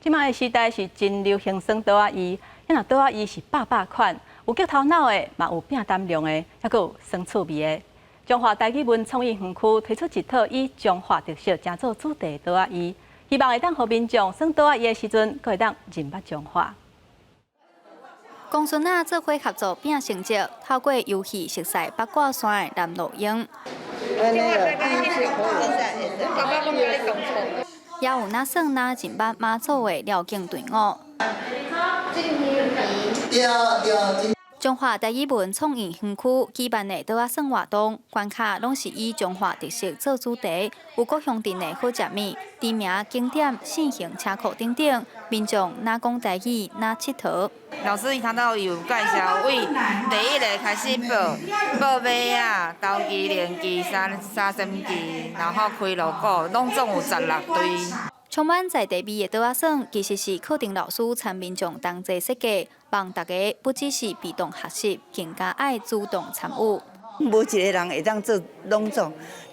這擺的時代是真流行耍桌仔椅，那桌仔椅是百百款，有激頭腦的，嘛有拼膽量的，猶閣有耍趣味的。彰化台語文創意園區推出一套以彰化特色成做主題的桌仔椅，希望會當予民眾耍桌仔椅的時陣，閣會當認捌彰化。公孫仔做伙合作拼成績，透過遊戲熟悉八卦山的南路英。也有若耍若認捌媽祖的廖境隊伍。彰化台語文創意園區舉辦的桌仔耍活動，關卡攏是以彰化特色做主題，有各鄉鎮的好食物、知名景點、四行車庫等等，民眾若講台語，若𨑨迌。老師頭拄有介紹，為第一个開始報報馬仔、投機、連機、三三星機，然後開鑼鼓，攏總有16隊。充滿在地味的桌仔耍，其實是課程老師參民眾同齊設計，望大家不只是被動學習，更加愛主動參與。無一个人會當做攏總，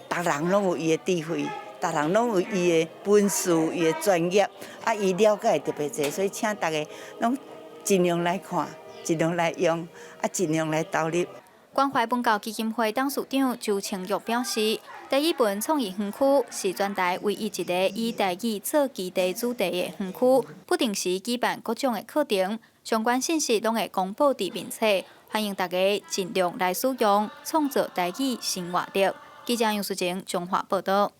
逐人攏有伊的智慧，逐人攏有伊的本事、伊的專業，啊，伊了解特別濟，所以請大家攏盡量來看，盡量來用，啊，盡量來投入。關懷文教基金會董事長周清玉表示，台語文創意園區是全台唯一一个以台語做基地主題的園區，不定時舉辦各種的課程，相關信息攏會公布佇面冊，歡迎大家盡量來使用，創造台語新活力。記者楊淑靜彰化報道。